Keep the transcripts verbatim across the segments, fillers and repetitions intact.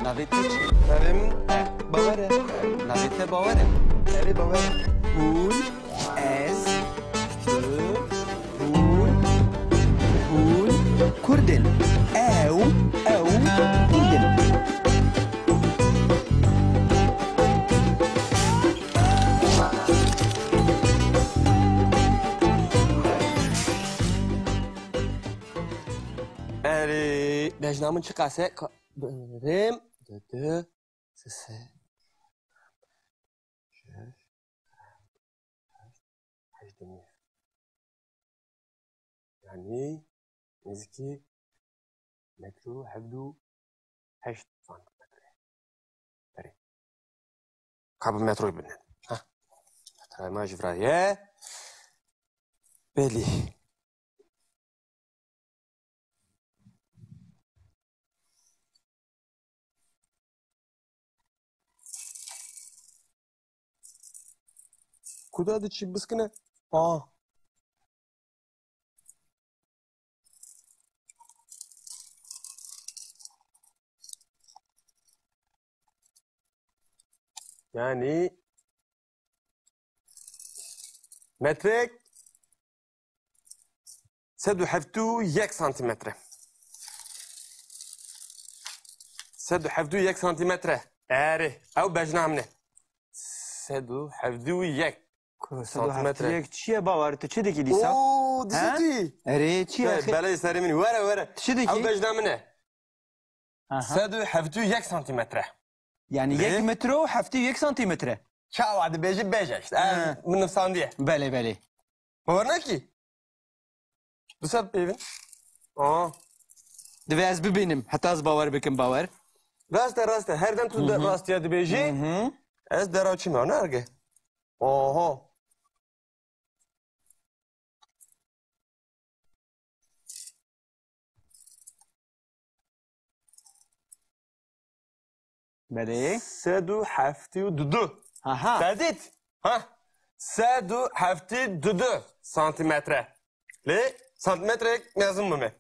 Navê te çi? Navê min Bawer e. Navê te Bawer e? Erê, Bawer e. Hûn, ez, tu, hûn, hûn Kurd in. Ew, ew Kurd in. Erê, bejna min çiqas e? Ka-, birim, du, du, se, se, şeş, heşt, heşt, yanî nêzîkî metro hevdû heşt santimetre. Erê. Ka bi metroyê bine. Ha. Metroya me ji vira ye. Belî. Kuda diçî biskine? Aa. Yani metrek sed û hevdû yek santimetre. Sed û hevdû yek santimetre. Erê, ew bejna min e. Sed û hevdû yek santimetre. Sed û hevdû yek çi ye Bawer? Tu çi dikî dîsa? Oo, dişê tu yî. Erê, çi ye? Belê serê min. Were, were. Tu çi dikî? Ew bejna min e. Aha. Sed û hevdû yek santimetre. Yani yek metro û hevdû yek santimetre. Çawa dibêjî bêje işte. Ha. Ev min nivsandiye. Belê, belê. Bawer nakî? Du sed peyvin. Aa. Divê ez bibînim. Heta ez bawer bikim, Bawer. Rast e, rast e. Her dem tu de rastiya dibêjî. Hı hı. Ez dera çima nerge. Oho. Belê. Sed û heftê û du. Aha. Te dît? Ha? Sed û heftê û du santimetre. Lê santimetreyek mezin bûme.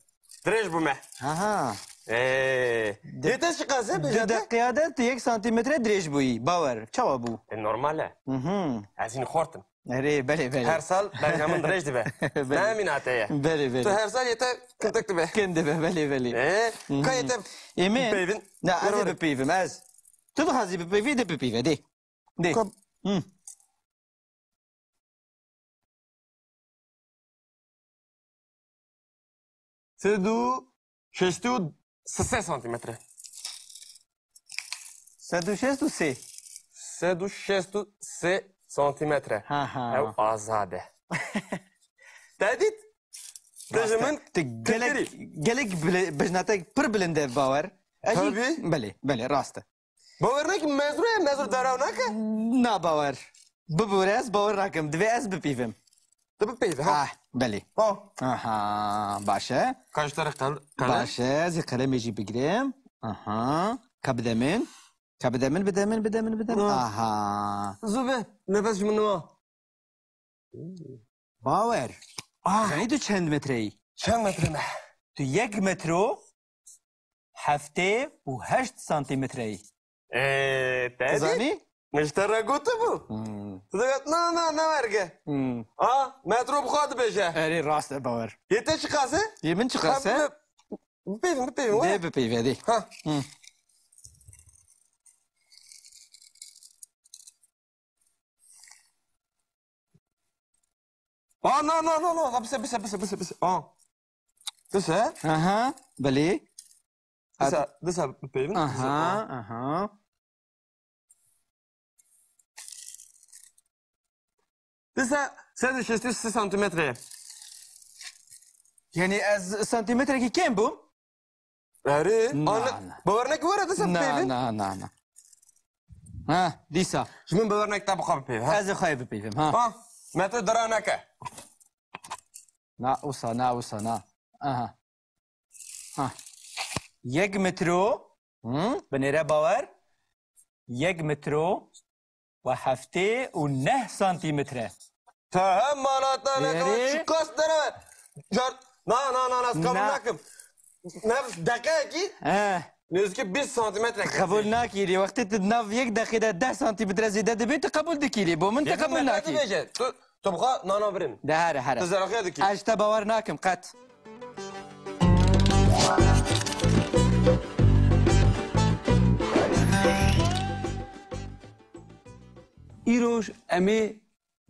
Dirêj bûme. Aha. Ee, yê te çiqas e, bêje te? Di deqiya de tu yek santimetre dirêj bûyî. Bawer. Çawa bû? E, normal e. Mhm. Ez hîn xort im. Erê, belê, belê. Her sal bejna min dirêj dibe. Belê. Ne mîna te ye. Belê, belê. Tu her sal yê te kintek dibe. Kin dibe, belê, belê. Ee, ka yê te bipeyvin? Na, ez ê bipeyvim, ez. Tu dixwazî bipeyvî, de bipeyve, de. De. Ka- Hı. Sed û şêst û sê santimetre. Sed û şêst û sê. Sed û şêst û sê santimetre. Ha, ha. Ew azad e. Te dît? Te ji min tu gelek, gelek bile-, bejnatek pir bilind e, Bawer. Tabî. Belê, belê, rast e. Bawer neke, mezru ye, mezru daraw nake? Na, Bawer. Bibûre, ez bawer nakim. Divê ez bipîvim. Tu bipîve, ha? Ah, belê. Ha. Aha, baş e. Ka ji te re qel-, qelem? Baş e, ez ê qelemê jî bigirim. Aha. Ka bide min. Ka bide min, bide min, bide min, bide min. Ha. Aha. Zû be, nefes ji min nima. Bawer. Ah. Zanî tu çend metre yî? Çend metre me? Tu yek metro heftê û heşt santimetre yî. Ee, te dî? Tu zanî? Min ji te re gotibû. Hmm. Tu digot, na, na, ne werge. Hmm. A, metro bi xwe dibêje. Erê, rast e, Bawer. Yê te çiqas e? Yê min çiqas e? Ha, bi-, bipeyvin, bipeyvin, were. Dê bipeyve, dê. Ha. Hmm. Aa, na, na, na, na. Ha, bise, bise, bise, bise, bise. Aa. Bise. Aha, belê. Bise, bise, bipeyvin. Aha, aha. Bise, sed û şêst û sê santimetre. Yani ez santimetrekî kêm bûm? Erê, na, ana, na. Bawer neke, were disa bipeyvin. Na, na, na, na. Ha, dîsa. Ji min bawer neke, te bi xwe bipeyve, ha? Ez ê xwe bipeyvim, ha. Ha, metro dara neke. Na, wisa, na, wisa, na. Aha. Ha. Yek metro. Hı? Binêre, Bawer. Yek metro. Ve heftê û neh santimetre. Te hem mala te ne, erê, çiqas dere. Car, na, na, na, na, ez qebûl nakim. Ne, deqeyekî. He. Nêzîkî bîst santimetre. Qebûl nakî lê wextê tu di nav yek deqê de deh santimetre zêde dibê, tu qebûl dikî lê. Bo min tu Yek qebûl metre nakî. Dibêje. Tu, tu bixa nana birin. De here, here. Tu zeraxiya dikî. Ez ji te bawer nakim qet. Îroj em ê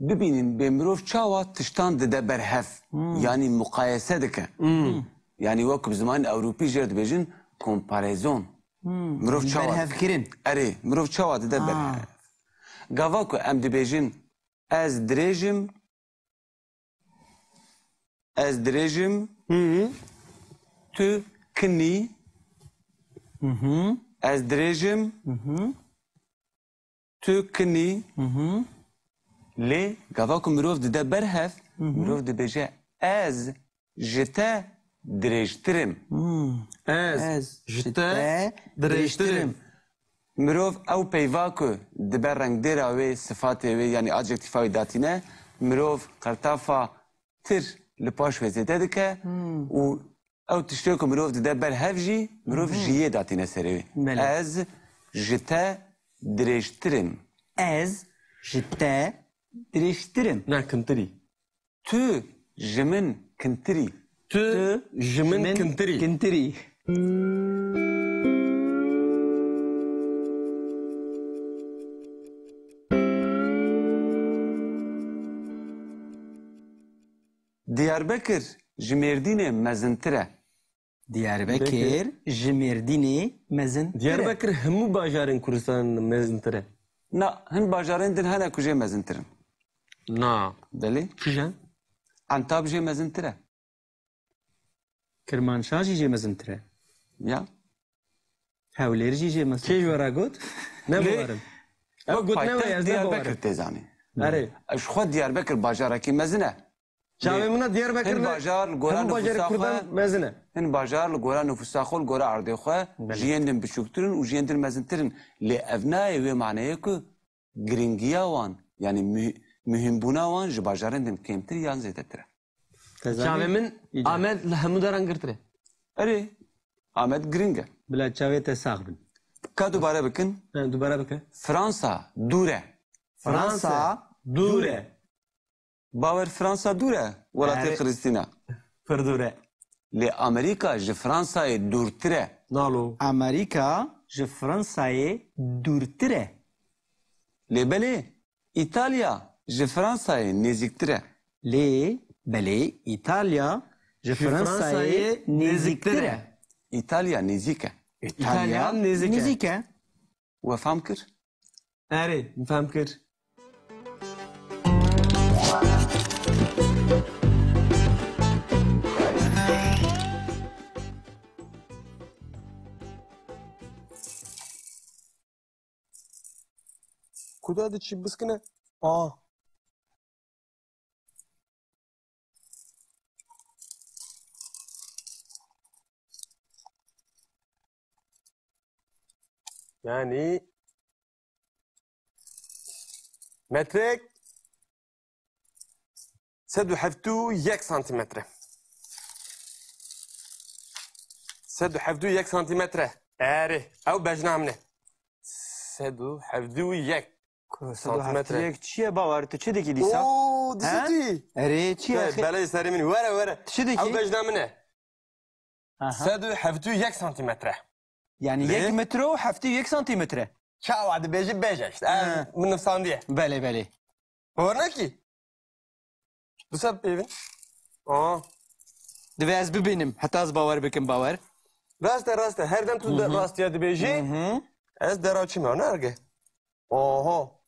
bibînin bê mirov çawa tiştan dide ber hev. Hmm. Yanî muqayese dike. Hmm. Yanî wek bi zimanê ewropî jê re dibêjin comparaison. Hmm. Mirov çawa Berhevkirin. Erê, mirov çawa dide ber Ah. hev. Gava ku em dibêjin ez dirêj im, ez dirêj im, Hı hı. tu kin î, Hı hı. ez dirêj im, Hı hı. tu kin î. Hı hı. Lê gava ku mirov dide ber hev, Hı hı. mirov dibêje ez ji te dirêjtir im. Hmm. Ez Ez ji ji te te dirêjtir dirêjtir im. im. Mirov ew peyva ku dibe rengdêra wê, sifatê wê, yanî adjektîfa wê datîne, mirov qertafa tir li paş wê zêde dike Hmm. û ew tiştê ku mirov dide ber hev jî, mirov Hmm. ji yê datîne serê wê. Belê. Ez ji te dirêjtir im. Ez ji te dirêjtir im. Na kintirî. Tu ji min kintirî. Tu Tu ji min ji min kintirî. kintirî. Diyarbekir ji Mêrdînê mezintir e. Diyarbekir Bekir. ji Mêrdînê mezintir e. Diyarbekir hemû bajarên Kurdistanê mezintir e. Na, hin bajarên din hene ku jê mezintir in. Na. Belê. Kîjan? Entab jê mezintir e. Kirmanşah jî jê mezintir e. Ya. Hewlêr jî jê mezintir e. Kê ji we re got? Ne Lê, bawerim. Ew wek got ne we, paytext ez ne Diyarbekir bawerim. Tê zanîn. Erê. Ji xwe Diyarbekir bajarekî mezin e. Çavê min a Diyarbekir Hin ne. Bajar li gora Hemû bajarê nüfusa Kurdan xwe, mezin e. Hin bajar li gora nüfusa xwe, li gora erdê xwe, Belê. Ji yên din biçûktir in û ji yên din mezintir in. Lê ev nayê wê maneyê ku giringiya wan, yanî müh-, muhimbûna wan ji bajarên din kêmtir yan zêdetir e. Te zanî? Çavê min Îcar. Amed li hemû deran girtir e. Erê, Amed giring e. Bila çavê te sax bin. Ka dubare bikin. Ha, dubare bike. Fransa dûr e. Fransa dûr e. Bawer Fransa dûr e, welatê Erê. Xiristîna. Pir dûr e. Lê Amerîka ji Fransayê dûrtir e. Nalo. Amerîka ji Fransayê dûrtir e. Lê belê, Îtalya ji Fransayê nêzîktir e. Lê belê, Îtalya ji Ji Fransayê Fransayê nêzîktir e. Nêzîktir e. Îtalya nêzîk e. Îtalya Îtalya nêzîk e. Nêzîk e. We fam kir? Erê, min fam kir. Kuda diçî biskine? A. Yanî metrek sed û heftê û yek santimetre. Sed û heftê û yek santimetre. Erê, ew bejna min e. Sed û heftê û yek. Ku santimetre. Sed û heftê û yek çi ye bawer? Tu çi dikî dîsa? Oo, dişitî. Erê, çi ye? Belê serê min. Were, were. Tu çi dikî? Ew bejna min e. Aha. Sed û heftê û yek santimetre. Yani Lê? Yek metre û heftê û yek santimetre. Çawa dibêjî bêje işte. He. Ev min nivsandiye. Belê, belê. Bawer nakî? Disa pêvin. Aa. Divê ez bibînim. Heta ez bawer bikim bawer. Rast e, rast e. Her dem tu de Hı hı. rastiya dibêjî. Hı hı. Ez dera çime, ne erge? Oho.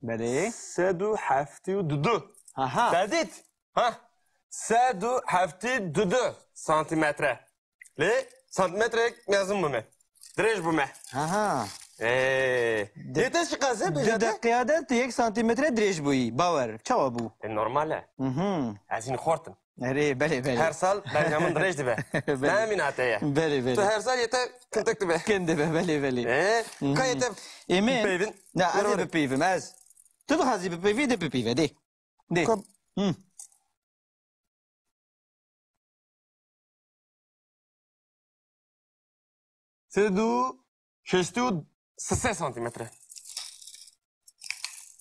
Belê. Sed û heftê û du. Aha. Te dît? Ha? Sed û heftê û du santimetre. Lê santimetreyek mezin bûme. Dirêj bûme. Aha. Ee, Di-, yê te çiqas e, di bêje te? Deqiya de tu yek santimetre dirêj bûyî. Bawer. Çawa bû? E, normal e. Mhm. Ez hîn xortim. Erê, belê, belê. Her sal berga min dirêj dibe. Belê. Ne mînate ye. Belê, belê. Tu her sal yê te kintek dibe. Kin dibe, belê, belê. Ee, Mhm. ka yê te Ê min? bipeyvin? Na, ez Were, ê were. bipeyvim, ez. Tu dixwazî bipeyvî, de bipeyve, dê. Dê. Kom- Hı. Sed û şêst û sê santimetre.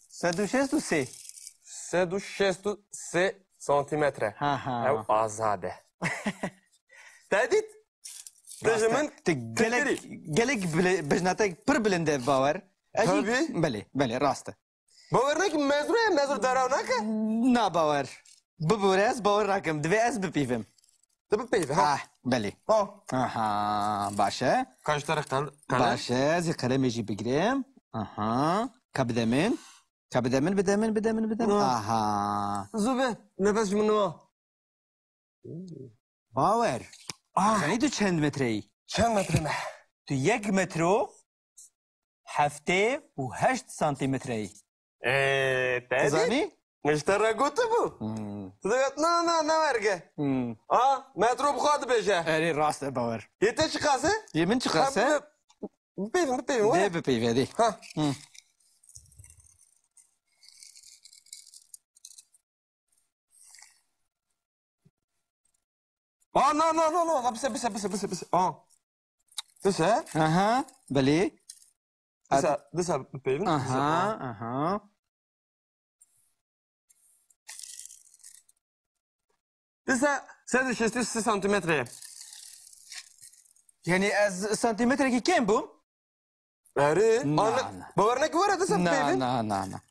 Sed û şêst û sê. Sed û şêst û sê santimetre. Ha, ha. Ew azad e. Te dît? Te ji Rast e. min Tu gelek, tirkirî. Gelek bile-, bijnatek pir bilind e, Bawer. Ez jî Tabii. Belê, belê, rast e. Bawer neke, mezru ye, mezru dara neke. Na, Bawer. Bibore, ez bawer nakim. Divê ez bipeyvim. Tu bipeyve, ha? Ah, belê. Ha. Aha, baş e. Ka ji te re qel-, qelem. Baş e, ez ê qelemê jî bigirim. Aha. Ka bide min. Ka bide min, bide min, bide min, bide min. Ha. Aha. Zû be, nefes ji min niha. Bawer. Ah. Zanî tu çend metre yî? Çend metre me? Tu yek metro heftê û heşt santimetre yî. Ee, te Tu dî? Zanî? Min ji te re gotibû. Hmm. Tu digot, na, na, ne werge. Hmm. A, metro bi xwe dibêje. Erê, rast e, Bawer. Yê te çiqas e? Yê min çiqas e? Ha, bi-, bipeyvin, bipeyvin, were. Dê bipeyve, dê. Ha. Hmm. Aa, na, na, na, na. Bise, bise, bise, bise, bise. Aa. Bise. Aha, belê. Disa, disa bipeyvin, disa. Aha, aha. Disa sed û şêst û sê santimetre ye. Yani ez santimetrekî kêm bûm? Erê, Na, ana, na. Bawer neke were disa Na, bipeyvin. Na, na, na.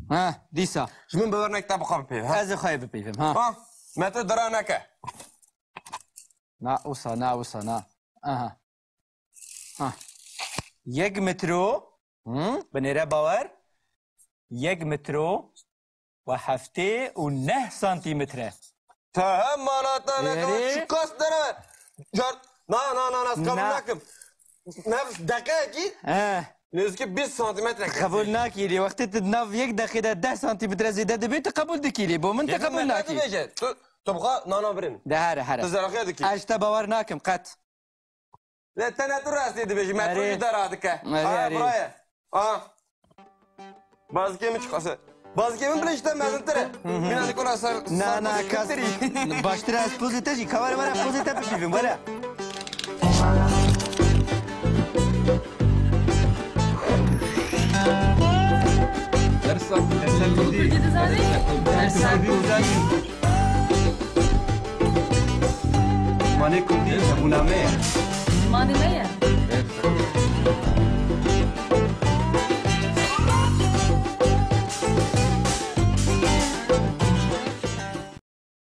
Ha, dîsa. Ji min bawer neke te bi xwe bipeyve, ha. Ez ê xwe bipeyvim, ha. Ha, metro dara neke. Na, wisa, na, wisa, na. Aha. Ha. Yek metro. Hı? Binêre Bawer. Yek metro. Ve heftê û neh santimetre. Te hem mala te nekeve, Erê. Çiqas dere. Car, na, na, na, na, ez qebul Na. nakim. Nav deqeyekî He. nêzîkî bîst santimetre. Qebul nakî lê. Wextê tu nav yek deqê de deh santimetre zêde dibê, tu qebul dikî lê. Bo min tu Yê qebul min nakî. Dibêje. Tu, tu bixwe nana birin. De here, here. Tu zeraxiya dikî. Ez ji te bawer nakim qet. Lê tene tu rastî dibêjî, me Erê. tu jî dera dike. Erê, Ha, erê. Biraye. Ha. Bazikê min çiqas e. Bazikê min bile ji te mezintir e. Hı hı. Min ez kola ser, Na, ser na, pozê kas. Kiftirî. Baştir e ez pozê te jî. Ka were, were pozê te bipîvim, were. Dersa, dersa Kurdî. Kurdî dizanî? Dersa Kurdî. Zimanê Kurdî hebûna me ye. Zimanê me ye.